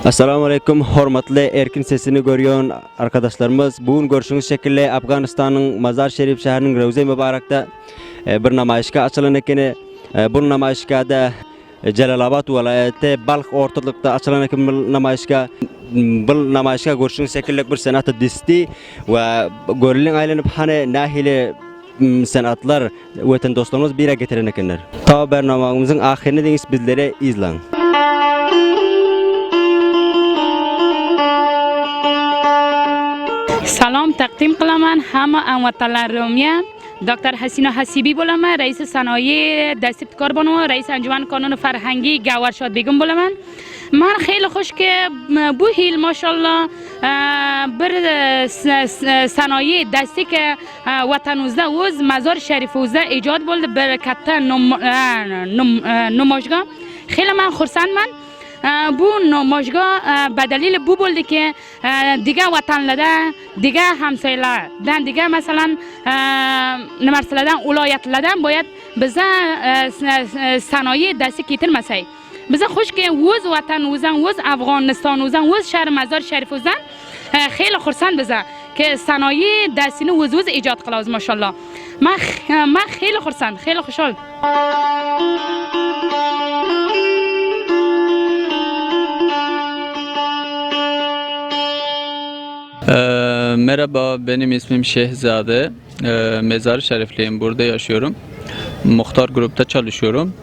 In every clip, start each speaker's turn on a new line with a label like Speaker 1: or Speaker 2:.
Speaker 1: Assalamu aleýkum hormatly Erkin sesini görýän arkadaşlarymyz. Bu gün görşüňiz şekilli Afganistanyň Mazar Şerif şäheriniň Rewze Mübarekde e, bir namaýyşga açylan ekeni. E, Bu namaýyşgada Jelalabat welaýaty Balh ortalykda açylan eken bu namaýyşga. Bu namaýyşga görşüňiz şekilli bir senata disti we görülen aýlanyp hany nähili senatlar Watan dostlarymyz bire getiren ekenler. Ta bernamamyzyň ahyryna deňiç bizleri yzlaň.
Speaker 2: Salam taqdim qilaman hamma hamvatanlarimga. Doktor Hasina Hasibi bo'laman, raisi sanoyi dasti ibtikor bonuva, raisi anjuman qonuni farhangi Gavharshod begim bo'laman. Man xeyli xush ki bu yil mashalloh bir sanoyi dasti ki Vatanımızda o'z Mazor Sharifimizda ijod bo'ldi bir katta namoyishgoh. Xeyli man xursandman. Bu namoyishgoh badalili bu bo'ldiki, diga vatanlarda, diga hamsoyalardan, diga masalan nimarsalardan, viloyatlardan boyat biza sanoyi dasti ketirmasak. Biza xushki o'z vatanimizdan, o'z Afg'onistonimizdan, o'z shahri Mazor Sharifimizdan xeyli xursand biza ki sanoyi dastini o'zimiz ijod qilamiz mashalloh. Man man xeyli xursand, xeyli xushol.
Speaker 3: Ee, merhaba, benim ismim Şehzade. Ee, Mezar-ı Şerifliyim, burada yaşıyorum. Muhtar Grup'ta çalışıyorum.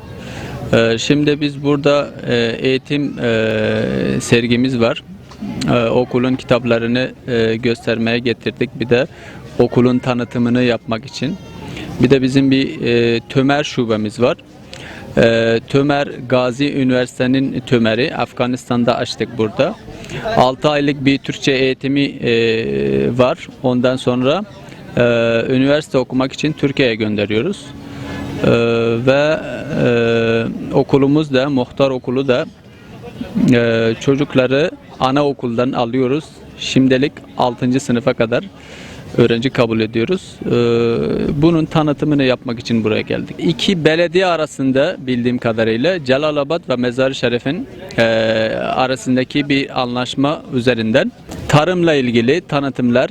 Speaker 3: Ee, şimdi biz burada e, eğitim e, sergimiz var. Ee, okulun kitaplarını e, göstermeye getirdik. Bir de okulun tanıtımını yapmak için. Bir de bizim bir e, Tömer şubemiz var. Ee, Tömer Gazi Üniversite'nin Tömer'i Afganistan'da açtık burada. 6 aylık bir Türkçe eğitimi e, var. Ondan sonra e, üniversite okumak için Türkiye'ye gönderiyoruz. E, ve e, okulumuz da Muhtar Okulu da e, çocukları anaokuldan alıyoruz. Şimdilik 6. sınıfa kadar öğrenci kabul ediyoruz. Ee, bunun tanıtımını yapmak için buraya geldik. İki belediye arasında bildiğim kadarıyla Celalabad ve Mezar-ı Şerif'in e, arasındaki bir anlaşma üzerinden tarımla ilgili tanıtımlar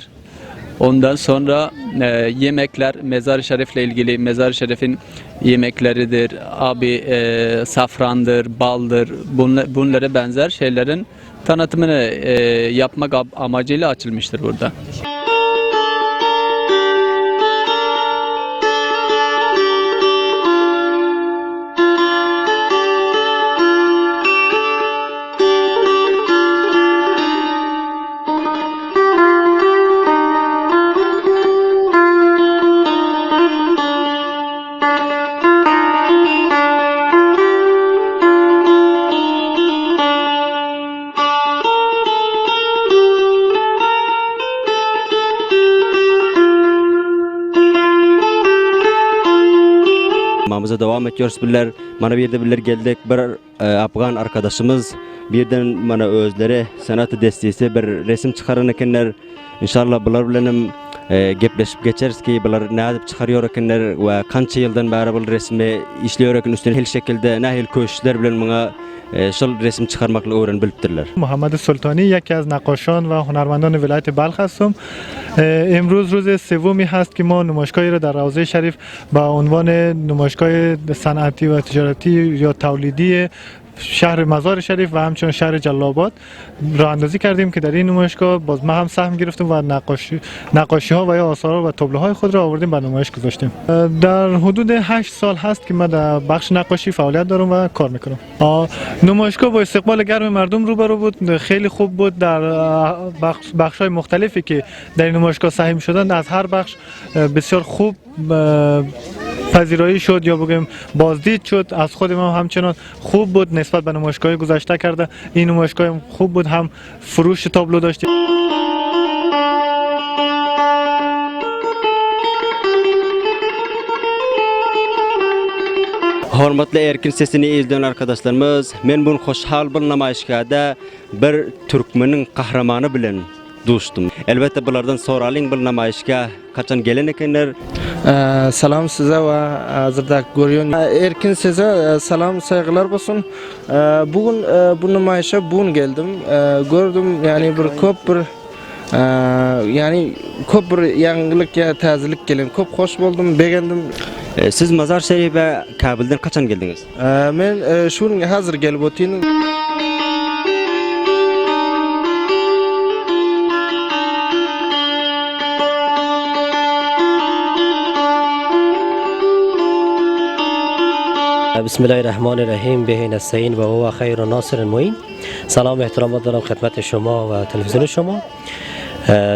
Speaker 3: Ondan sonra e, yemekler Mezar-ı Şerif'le ilgili Mezar-ı Şerif'in yemekleridir, abi e, safrandır, baldır, bunla, bunlara benzer şeylerin tanıtımını e, yapmak amacıyla açılmıştır burada.
Speaker 1: Mamyza dowam etýäris bizler. Mana bu ýerde bizler geldik. Bir e, afgan arkadaşymyz birden mana özleri sanat destesi bir resim çykaran ekenler. Inşallah bular bilen hem e, gepleşip geçeris ki bular nädip çykarýar ekenler we kança ýyldan bäri bu resmi işleýär eken üstüne hil şekilde nähili köşüşler bilen muňa e, şol resim çykarmaklygy öwrenip bilipdirler.
Speaker 4: Muhammed Sultani یکی از نقاشان و هنرمندان ولایت بلخ هستم امروز روز سومی هست که ما نمایشگاهی را در روضه شریف به عنوان نمایشگاه صنعتی و تجارتی یا تولیدی شهر مزار شریف و همچنین شهر جلال راه اندازی کردیم که در این نمایشگاه باز ما هم سهم گرفتیم و نقاشی نقاشی ها و یا آثار و تابلوهای خود را آوردیم به نمایش گذاشتیم. در حدود 8 سال هست که من در بخش نقاشی فعالیت دارم و کار میکنم. نمایشگاه با استقبال گرم مردم روبرو بود، خیلی خوب بود. در بخش های مختلفی که در این نمایشگاه سهیم شدند از هر بخش بسیار خوب پذیرایی شد یا بگیم بازدید شد. از خود ما همچنان خوب بود نسبت به نمایشگاه گذشته کرده این نمایشگاه خوب بود، هم فروش تابلو داشتیم.
Speaker 1: Hormatly Erkin sesini izleýän arkadaşlarymyz, men bu gün hoşal bir namaýyşgäde bir türkmeniň gahrymany bilen duşdum. Elbetde bulardan soralyň bir namaýyşgä haçan gelen ekenler.
Speaker 5: Salam size we hazyrdaky görýän Erkin size salam saýgylar bolsun. Bu gün bu nümaýşa bu gün geldim. Gördüm ýani bir köp bir ýani köp bir ýaňylyk ýa täzelik gelen. Köp hoş boldum, begendim.
Speaker 1: Siz Mazar Şerife Kabuldan kaçan geldiňiz?
Speaker 5: Men şu gün hazır gelip otyryn.
Speaker 6: بسم الله الرحمن الرحیم به نستعین و هو خیر ناصر معین سلام احترامات دارم خدمت شما و تلویزیون شما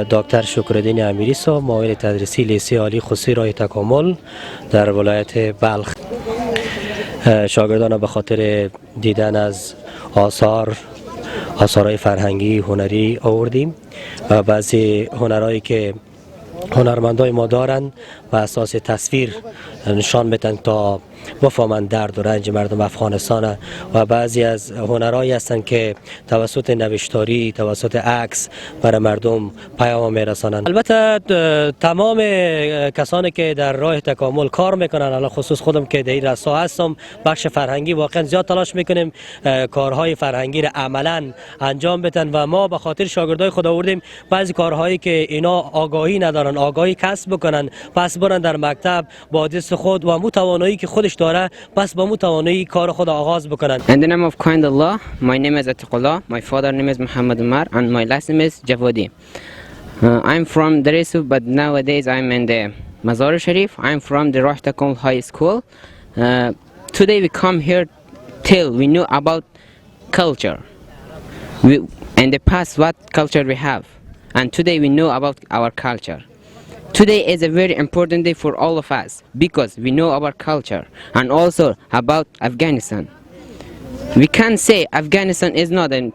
Speaker 6: دکتر شکرالدین امیری صاحب معاون تدریسی لیسه عالی خصوصی راه تکامل در ولایت بلخ شاگردان به خاطر دیدن از آثار آثارهای فرهنگی هنری آوردیم و بعضی هنرهایی که هنرمندای ما دارن و اساس تصویر نشان میتن تا بفهمند درد و رنج مردم افغانستان و بعضی از هنرهایی هستند که توسط نوشتاری توسط عکس برای مردم پیام میرسانند. البته تمام کسانی که در راه تکامل کار میکنن الان خصوص خودم که در این رسا هستم بخش فرهنگی واقعا زیاد تلاش میکنیم کارهای فرهنگی را عملا انجام بدن و ما به خاطر شاگردای خود آوردیم بعضی کارهایی که اینا آگاهی ندارن آگاهی کسب بکنن پس برن در مکتب با دست خود و مو توانایی که خودش داره پس با مو توانایی کار خود آغاز بکنن.
Speaker 7: In the name of kind Allah, my name is Atiqullah, my father name is Muhammad Umar and my last name is Javadi. Uh, I'm from Darisu, but nowadays I'm in the Mazar Sharif. I'm from the Rashtakul High School. Uh, today we come here till we know about culture. We, in the past, what culture we have, and today we know about our culture. Today is a very important day for all of us because we know our culture and also about Afghanistan. We can say Afghanistan is not an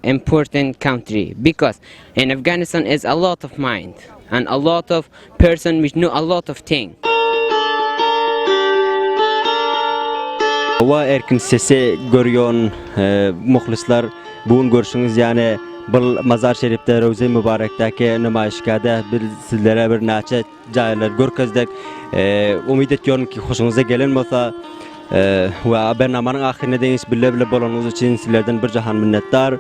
Speaker 7: important country because in Afghanistan is a lot of mind and a lot of person which know a lot of things.
Speaker 1: Hawa erkin sesi görýän muhlisler bu gün görşüňiz ýaly bul Mazar Şerifde Röwze Mübarekdäki nümaýişgäde biz sizlere bir näçe jaýlary görkezdik. Umyt etýärin ki hoşuňyza gelen bolsa we bernamanyň ahyryna deňiç bile bile bolanyňyz üçin sizlerden bir jahan minnetdar.